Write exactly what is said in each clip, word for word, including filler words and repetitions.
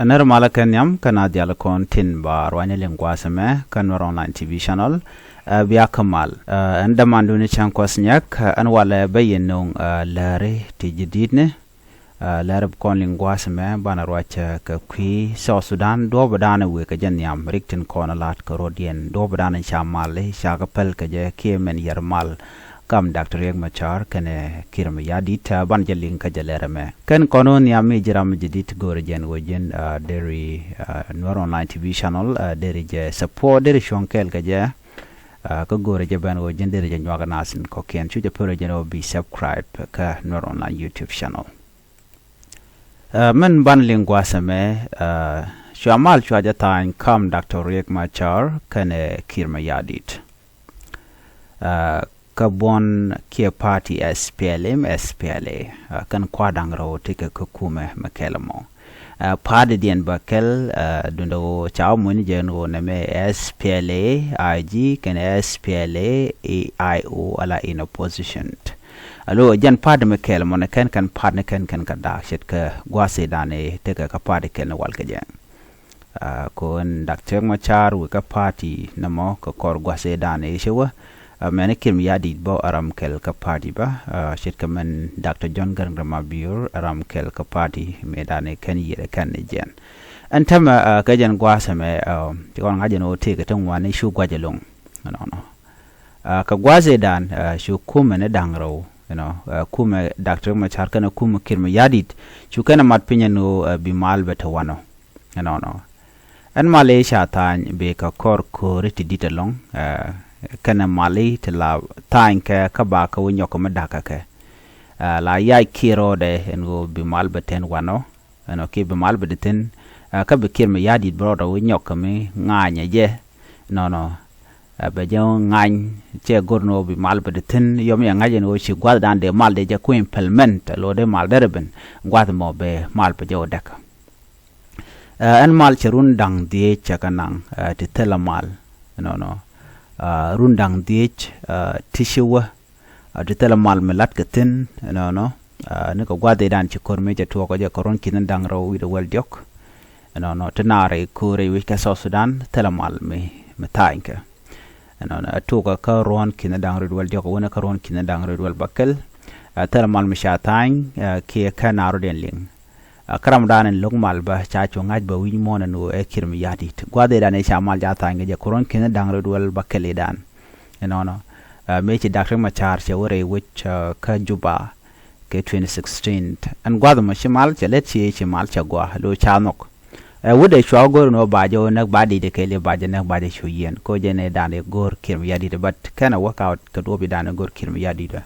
Nɛr malä kɛ nhiam kɛnɛ diaal kɔn tin ba ruanyä liŋ gua̱a̱th ɛmɛ kä Nuɛr Online T V channel. Ɛ, bia kä mal. Ɛ, ɛn dämandun cäŋ kuɔth nyɛk, ɛ, ɛn walɛ bä yɛn nöŋ, ɛ, läri ti jadid ni. Ɛ, läri bi kɔn liŋ gua̱a̱th ɛmɛ banɛ ruac, ɛ, kɛ kui̱ South Sudan duɔ̱ɔ̱p ɛ danɛ wëë kɛ jɛ nhiam rik tin kɔn ɛ la̱t kɛ rɔ̱diɛn duɔ̱ɔ̱p ɛ danɛ ca mal i̱ ca kɛ päl kɛ jɛ kiɛ mɛn yɛr mal. Kam Doctor Riek Machar kɛnɛ Kiir Mayardit, ɛ, ban jɛ liŋ kä jɛ lɛr ɛmɛ. Kɛn kɔn wä nhiam mi ji̱ ram jadid go̱o̱rɛ jɛn wä ji̱n, ɛ, deri, ɛ, Nuɛr Online T V channel, ɛ, deri jɛ support, deri cuɔ̱ŋ kɛɛl kɛ jɛ, ɛ, kä go̱o̱rɛ jɛ ben wä ji̱n deri jɛ nyuak nath in kɔ̱kiɛn. Cu jɛ pärɛ jɛn wä bi subscribe kä Nuɛr Online YouTube channel. Ɛ, mɛn ban liŋ gua̱a̱th ɛmɛ, ɛ, cua mal cua jɛ tha̱a̱ny kam Doctor Riek Machar kɛnɛ Kiir Mayardit. Ɛ, kä buɔ̱n kiɛ party S P L M, S P L A, ɛ, kɛn kua̱r da̱ŋ rɛw tekɛ kä kumɛ mɛ kɛl mɔ. Ɛ, party diɛn bä kɛl, ɛ, dundɛ ɣöö ca wä muɔ̱ny jɛ ɛn ɣöö nɛmɛ S P L A I G kɛnɛ S P L A I O ala in opposition. Alo jɛn party mɛ kɛl mɔ nɛ kɛn kɛn party ni kɛn kɛn kɛ da̱a̱k ce̱tkɛ gua̱a̱th i̱ danɛ tekɛ kä party kɛl ni wal kɛ jɛ. Ɛ, kɔn Doctor Riek Machar wekɛ party nɛmɔ kɛ kɔr gua̱a̱th i̱ danɛ i̱ cɛ wä. Ɛ, mɛn i̱ Kiir Mayardit bä ɛ ram kɛl kä party bä, ɛ, ce̱tkɛ mɛn Doctor John Garang de Mabior ɛ ram kɛl kä party mëë danɛ kɛn yiëë kɛn ni jɛn. Ɛn tämɛ, ɛ, kɛ jɛn gua̱a̱th ɛmɛ, ɛ, ci kɔn ŋa̱c jɛn ɣöö tëëkɛ ti ŋuan i̱ cu gua̱c ɛlɔ̱ŋ. Ɛnɔnɔ. Ɛ, kɛ gua̱a̱th i̱ dan, ɛ, cu kumɛ ni da̱ŋ rɛw, you know, ɛ, kumɛ Doctor Riek Machar kɛnɛ kumɛ Kiir Mayardit, cu kɛn ɛ mat piny ɛn ɣöö, ɛ, bi mal bɛ te wanɔ. Ɛnɔnɔ. Ɛn mal i̱ ca tha̱a̱ny bikɛ kɔr ko̱ri ti di̱t ɛlɔ̱ŋ, ɛ, kɛnɛ mal i̱ ti la tha̱a̱ny kɛ kä bakɛ wä nyɔk mi da̱kä kɛ. Ɛ, la yac kiɛ rɔɔdɛ ɛn ɣöö bi mal bɛ te wanɔ, ɛnɔ kiɛ bi mal bɛ te thi̱n, ɛ, kä bi Kiir Mayardit bi rɔɔdɛ wä nyɔk kɛ mi ŋa̱a̱nyɛ jɛ. Ɛnɔnɔ. Ɛ, bɛ jɛ ŋa̱ny cɛ go̱r ni ɣöö bi mal bɛ te thi̱n yɔm yɛ ŋa̱c ɛn ɣöö ci gua̱th dan dee mal dee jɛ ku implement, ɛ, lo̱ dee mal derɛ ben gua̱th mɔ bɛ mal bɛ jɛ wä dɛk. Ɛ, ɛn mal cɛ run da̱ŋ dhieec cɛ kɛ naŋ, ɛ, ti thilɛ mal. Ɛnɔnɔ. Ɛ, run da̱ŋ dhieec, ɛ, ti ci wä, ɛ, ti thilɛ mal mi la̱t kɛ thi̱n. Ɛnɔnɔ. Ɛ, ni kɛ gua̱th i̱ dan ci ko̱r mi cɛ tuɔɔk kɛ jɛ kɛ run ki̱n da̱ŋ rɛw wi̱cdɛ wäl diɔ̱k. Ɛnɔnɔ. Ti naar i̱ ko̱r i̱ wi̱c kɛ South Sudan thilɛ mal mi, mi tha̱a̱ny kɛ. Ɛnɔnɔ. Ɛ tuɔɔk kɛ kä run ki̱n da̱ŋ rɛw wäl diɔ̱k wänɛ kä run ki̱n da̱ŋ rɛw wäl bäkɛl. Ɛ thilɛ mal mi ca tha̱a̱ny, ɛ, kiɛ kɛ naar rɔ̱diɛn liŋ. Ɛ, kä ram dan in lo̱k mal bä ca cu ŋa̱c bä wi̱c muɔ̱ɔ̱n ɛn ɣöö ɛ Kiir Mayardit. Gua̱th i̱ dan i̱ ca mal ca tha̱a̱ny kɛ jɛ kɛ run ki̱n da̱ŋ rɛw wäl bäkɛl i̱ dan. Ɛnɔnɔ. Ɛ, mëë ci Doctor Riek Machar cɛ wä rɛy wec, ɛ, kä Juba kɛ twenty sixteen. Ɛn gua̱th mɔ ci mal cɛ lät ci, ci mal cɛ gɔaa, lo̱ ca nhɔk. Ɛ, wut ɛ cua go̱r ni wä ba jɛ wä näk ba di̱t kɛ li ba jɛ näk ba jɛ cu yiɛn. Ko jɛ ni dan i̱ go̱r Kiir Mayardit, but kɛn ɛ work out kɛ duɔ̱p i̱ dan i̱ go̱r Kiir Mayardit.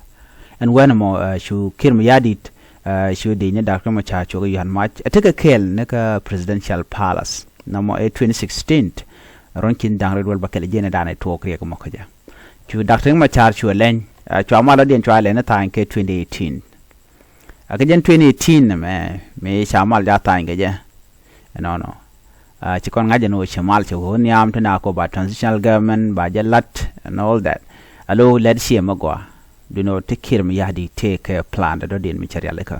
Ɛn wɛn mɔ, ɛ, cu Kiir Mayardit, ɛ, cu di̱t ni Doctor Riek Machar cu kɛ yuan mac. Ɛ tekɛ kɛɛl ni kä Presidential Palace. Nɔmɔ ɛ twenty sixteen. Run ki̱n da̱ŋ rɛw wäl bäkɛl jɛ ni dan i̱ tuɔɔk Riek mɔ kä jɛ. Cu Doctor Riek Machar cu lɛny, ɛ, cua mal rɔ̱diɛn cua lɛny ni tha̱a̱ny kɛ twenty eighteen. Ɛ kɛ jɛn twenty eighteen mɛ, mëë ca mal ca tha̱a̱ny kɛ jɛ. Ɛnɔnɔ. Ɛ, ci kɔn ŋa̱c ɛn ɣöö ci mal cɛ wä nhiam ti na kɔ ba transitional government, ba jɛ la̱t and all that. Alo lɛt ciɛ mi gɔaa. Duundɛ ɣöö ti Kiir Mayardit tëëkɛ plan dɔ̱diɛn mi cɛ rialikä.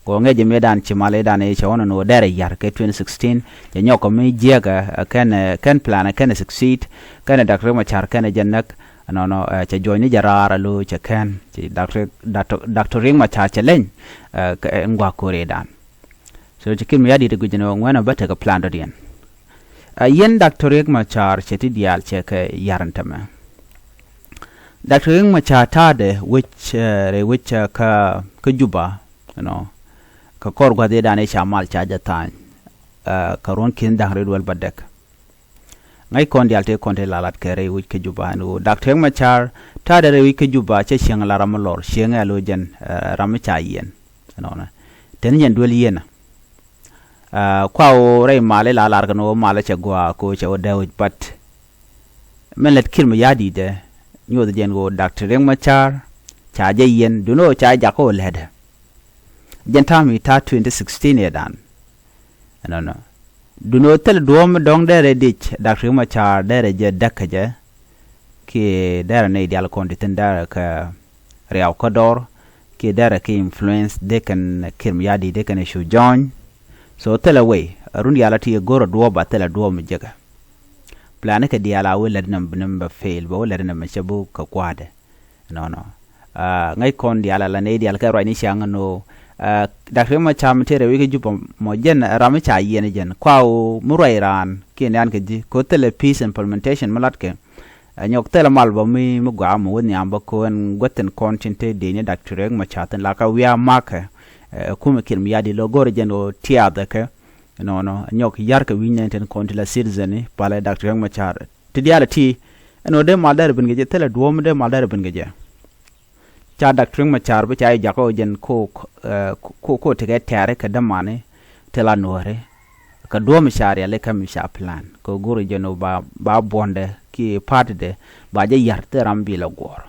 Kɛ ɣöö ŋäcɛ mëëdan ci mal i̱ dan i̱ cɛ ɣɔn ɛn ɣöö derɛ ya̱r kɛ twenty sixteen, cɛ nyɔk kɛ mi jiäkä, ɛ, kɛn, ɛ, kɛn plan, ɛ, kɛn ɛ succeed, kɛn ɛ Doctor Riek Machar kɛn ɛ jɛ näk, ɛnɔnɔ, ɛ, cɛ juɔ̱cni jɛ raar alo cɛ kɛn, ci Doctor, Doctor, Doctor Riek Machar cɛ leny, ɛ, kɛ, ɛ, ŋuak ko̱r i̱ dan. So ci Kiir Mayardit guic ɛn ɣöö ŋuɛ̈nɛ bä tekɛ plan dɔ̱diɛn. Ɛ, yɛn Doctor Riek Machar cɛ ti diaal cɛ kɛ ya̱r ɛn tämɛ. Doctor Riek Machar ta̱a̱dɛ wec, ɛ, rɛy wec, ɛ, kä, kä Juba, you know, kɛ kɔr gua̱th i̱ dan i̱ ca mal ca jɛ tha̱a̱ny, ɛ, kɛ ruɔ̱n ki̱n da̱ŋ rɛw wäl bädäk. Ŋäc kɔn diaal tëë kɔn tëë lalat kɛ rɛy wec kä Juba ɛn ɣöö Doctor Riek Machar ta̱a̱dɛ rɛy wec kä Juba cɛ cieŋ la ram mi lɔr cieŋɛ alo jɛn, ɛ, ram mi ca yiɛn. Ɛnɔnɔ. Teni jɛn duel yienä. Ɛ, kua ɣöö rɛy mal i̱ la lar kɛn ɣöö mal cɛ gɔaa kɛ ɣöö cɛ wä dee wec, but min lät Kiir Mayardit ɛ nyuɔth jɛn ɣöö Doctor Riek Machar ca jɛ yiɛn, duundɛ ɣöö ca jak ɣöö lɛtdɛ. Jɛn ta̱a̱ mi ta̱a̱ twenty sixteen ɛ dan. Ɛnɔnɔ. Duundɛ ɣöö thil duɔ̱ɔ̱m mi dɔ̱ŋ derɛ dic Doctor Riek Machar derɛ jɛ däk kä jɛ. Kiɛ derɛ nɛy diaal kɔn ti thi̱n derɛ kɛ riaw kä dɔr, kiɛ derɛ kɛ influence dee kɛn Kiir Mayardit dee kɛn cu join. So thilɛ wëy, Run diaal a ti go̱r a duɔ̱ɔ̱p ba thil a duɔ̱ɔ̱p mi jekɛ. Plan kɛ diaal a wee lät ni mi bɛ fail, bɛ wee lät ni mi cɛ bi kɛ kua̱a̱dɛ. Nɔnɔ. Ŋäc kɔn diaal a la nɛy diaal kɛ ruacni ciaŋ ɛn ɣöö Dak Riek Machar mi tëë rɛy wec kä Juba mɔ jɛn ram mi ca yiɛn jɛn kua ɣöö mi ruac raan kiɛ nian kɛ ji̱ kɛ ɣöö thilɛ peace implementation mi latkɛ. Ɛ nyɔk thilɛ mal bä mi mi gɔaa mɔ wä nhiam bä kɛ ɣöö ɛn guäth tin kɔn tin te dee ni Dak Riek Machar thin la kä wiaa makɛ. Ɛ kumɛ Kiir Mayardit lɔ go̱r jɛn ɣöö tiathɛ kɛ nɔnɔ nyɔk yar kɛ wi̱ny nɛn tin kɔn ti la citizen ni palɛ Dak Riek Machar ti diaal ti. Ɛn ɣöö dee mal dɛr bin kɛ jɛ thilɛ duɔ̱ɔ̱m dee mal dɛr bin kɛ jɛ. Ca Dak Riek Machar bi ca jɛ jakä ɣöö jɛn ko ko ko tekɛ tɛ̈ri kɛ dämani ti la nuɔ̱ɔ̱ri. Kɛ duɔ̱ɔ̱m mi ca riali kä mi ca plan kɛ go̱r jɛn ɣöö ba ba buɔ̱ndɛ ki partidɛ ba jɛ yar thil ram bi la guɔ̱ɔ̱r.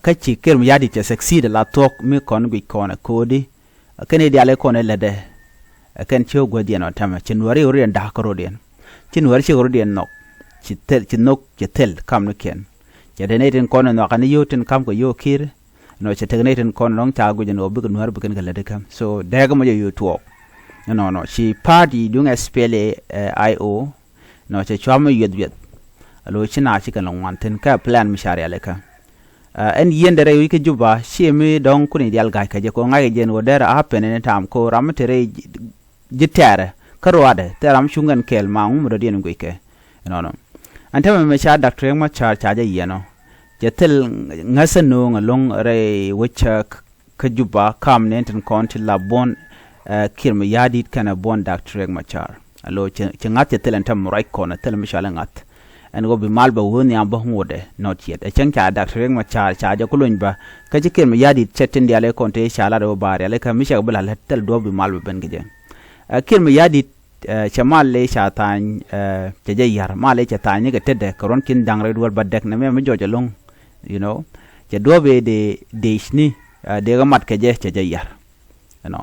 Kä ci Kiir Mayardit cɛ succeed la thuɔ̱k mi kɔn guic kɔn ɛ ko̱o̱di. Kɛn i̱ diaal i̱ kɔn i̱ lätdɛ. Kɛn ci wä guäthdiɛn ɔ tɛmɛ ci nuääri ɣöö rɔ̱diɛn da̱k kä rɔ̱diɛn. Ci nuääri ci ɣöö rɔ̱diɛn nhɔk. Ci thil ci nhök ci thil kamnikiɛn. Cɛ dee nɛy tin kɔn i̱ nhɔakä ni yio̱w tin ka̱m kɛ yio̱w ki̱i̱r. Nɔ cɛ tek nɛy tin kɔn i̱ nɔŋ ca guic ɛn ɣöö bikɛ nuääri bikɛn kɛ lätdi käm so dɛɛk ɛmɔ jɛ yo̱o̱ tuɔɔk. Ɛnɔnɔ ci party duŋ S P L A I O. Nɔ cɛ cuam mi yueth yueth. Alo ci na ci kɛn lɔ ŋuan thi̱n kä plan mi ca rialikä. Ɛn yieen dee rɛy wi̱c kä Juba ciɛ mi dɔ̱ŋ kuni diaal ga̱c kä jɛ kɛ ɣöö ŋa̱ckɛ jɛn ɣöö dɛr a happen any time kɛ ɣöö ram mi te rɛy ji̱ tɛɛrɛ kä ruaadɛ thil ram cuŋ kɛn kɛɛl ma ŋu mi dɔ̱diɛn guickɛ. Ɛnɔnɔ. Ɛn täämɛ mi ca Dak Riek Machar ca jɛ yiɛn ɔ cɛ thil ŋäthä nööŋ ɛlɔ̱ŋ rɛy wec kä Juba kam ni ɛn tin kɔn ti la buɔ̱n Kiir Mayardit kɛnɛ buɔ̱n Dak Riek Machar. Alo ci ŋa̱th cɛ thil ɛn täämɛ ruac kɔn ɛ thil mi cɔal ɛ ŋa̱th. Ɛn ɣöö bi mal bɛ wee nhiam bä ŋotdɛ not yet ɛ cäŋ ca Dak Riek Machar ca jɛ ku lony bä. Kä ci Kiir Mayardit cɛ tin diaal ɛ kɔn te ca lat ɣöö ba rialikä mi cɛ kɛ bi la lät thil duɔ̱ɔ̱p bi mal bɛ ben kɛ jɛ. Ɛ Kiir Mayardit cɛ mal lɛ ca tha̱a̱ny cɛ jɛ yar mal lɛ cɛ tha̱a̱ny ni kɛ tetdɛ kɛ ruɔ̱n kin da̱ŋ rɛy duɔ̱ɔ̱r bä dɛk nɛ mɛ mi jɔc ɛlɔ̱ŋ. You know cɛ duɔ̱ɔ̱p ëë dee dee ni dee kɛ mat kɛ jɛ cɛ jɛ yar. Ɛnɔ.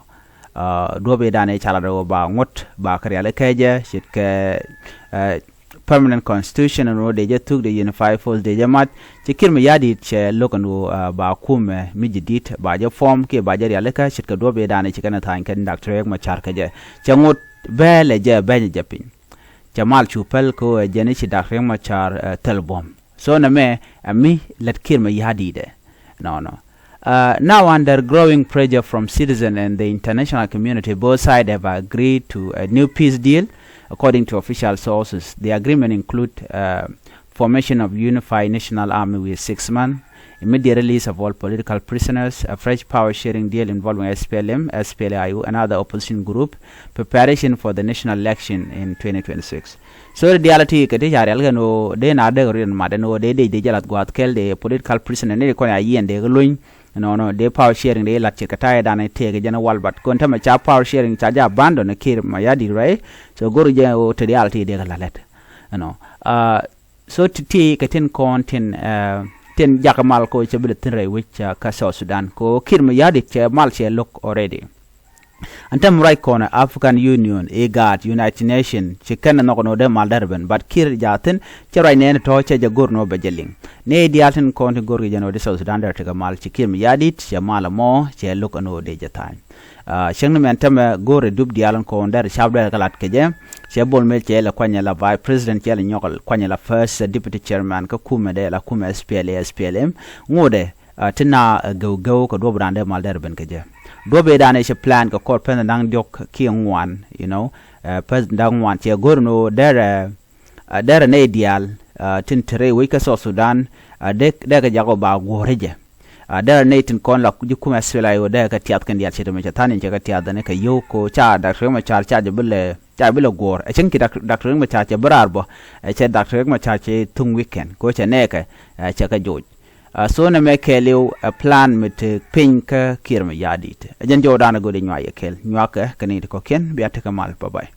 Duɔ̱ɔ̱p ëë danɛ ca lat ɣöö ba ŋuɔ̱t ba kɛ rialikä jɛ ce̱tkɛ permanent constitution ɛn ɣöö dee jɛ thuk dee unified force dee jɛ mat. Ci Kiir Mayardit cɛ lo̱k ɛn ɣöö ba kumɛ mi ji̱ di̱t ba jɛ form kiɛ ba jɛ rialikä ce̱tkɛ duɔ̱ɔ̱p ëë danɛ ci kɛn ɛ tha̱a̱ny kɛn Dak Riek Machar kɛ jɛ. Cɛ ŋot bɛɛl ɛ jɛ bɛny ɛ jɛ piny. Cɛ mal cu päl kɛ ɣöö ɛ jɛn i̱ ci Dak Riek Machar thil buɔ̱m. So nɛmɛ ɛ mi lät Kiir Mayardit ɛ. Nɔnɔ. Uh, now under growing pressure from citizens and the international community, both sides have agreed to a new peace deal. According to official sources, the agreement include uh, formation of unified national army with six months, immediate release of all political prisoners, a fresh power sharing deal involving S P L M, S P L A I O, and other opposition group, preparation for the national election in twenty twenty-six. So dee diaal ti kɛ ti ca rialikä ɛn ɣöö dee na dee kɛ ruac mat ɛn ɣöö dee dee dee jɛ lath gua̱a̱th kɛl dee political prisoner ni dee kɔn a yiɛn dee kɛ luny. Nɔnɔ dee power sharing dee lath ce̱tkɛ ta̱yɛ danɛ tëëkɛ jɛn wal bat kɔn tämɛ ca power sharing ca jɛ abandon ɛ Kiir Mayardit rɛy. So go̱r jɛ ɣöö te diaal ti dee kɛ la̱t lät. Ɛnɔ. So ti ti kɛ tin kɔn tin tin jakä mal kɛ ɣöö cɛ bi lɛ thi̱n rɛy wec kä South Sudan kɛ ɣöö Kiir Mayardit cɛ mal cɛ lo̱k already. Ɛn täämɛ ruac kɔn African Union, IGAD, United Nations ci kɛn ɛ nhɔk ɛn ɣöö dee mal dɛr ben, but Kiir jaathin cɛ ruac nɛɛni tɔ̱ cɛ jɛ go̱r ɛn ɣöö bɛ jɛ liŋ. Nɛy diaal tin kɔn tin go̱r kɛ jɛ ɛn ɣöö dee South Sudan dɛr tekɛ mal ci Kiir Mayardit cɛ mal ɛmɔ cɛ lo̱k ɛn ɣöö dee jɛ tha̱a̱ny. Cäŋ ni mɛn täämɛ go̱r ɛ dup diaal in kɔn dɛr cap dɛr kɛ lat kɛ jɛ. Cɛ Bol Mel cɛ lɛ kuany ɛ la vice president cɛ lɛ nyɔk kuany ɛ la first deputy chairman kä kumɛ dee la kumɛ S P L A, S P L M. Ŋotdɛ ti na gɛw gɛw kɛ duɔ̱p dan dee mal dɛr ben kɛ jɛ. Duɔ̱p ëë dan ëë cɛ plan kɛ kɔr pɛn da̱ŋ diɔ̱k kiɛ ŋuan, you know, pɛn da̱ŋ ŋuan cɛ go̱r ni ɣöö dɛrɛ dɛrɛ nɛy diaal tin te rɛy wec kä South Sudan dee dee kɛ jak ɣöö ba guɔ̱r jɛ. Dɛrɛ nɛy tin kɔn la ji̱ kumɛ S P L A I O dee kɛ tiath kɛn diaal ce̱t mi cɛ tha̱a̱n in cɛ kɛ tiath ni kɛ yio̱w ko ca Dak Riek Machar ca jɛ bi lɛ ca bi lɛ guɔ̱ɔ̱r. Ɛ cäŋ ki Dak Riek Machar cɛ bi raar bɔ ɛ cɛ Dak Riek Machar cɛ thuŋ weekend ko cɛ nɛɛkɛ ɛ cɛ kɛ joc. So nɛmɛ kɛɛliw ɛ plan mi te piny kä Kiir Mayardit. Ɛ jɛn jɔwdan ɛ go̱o̱dɛ nyuak yɛ kɛl nyuakɛ kɛ ni ti kɔ̱kiɛn bia tekɛ mal. Bye bye.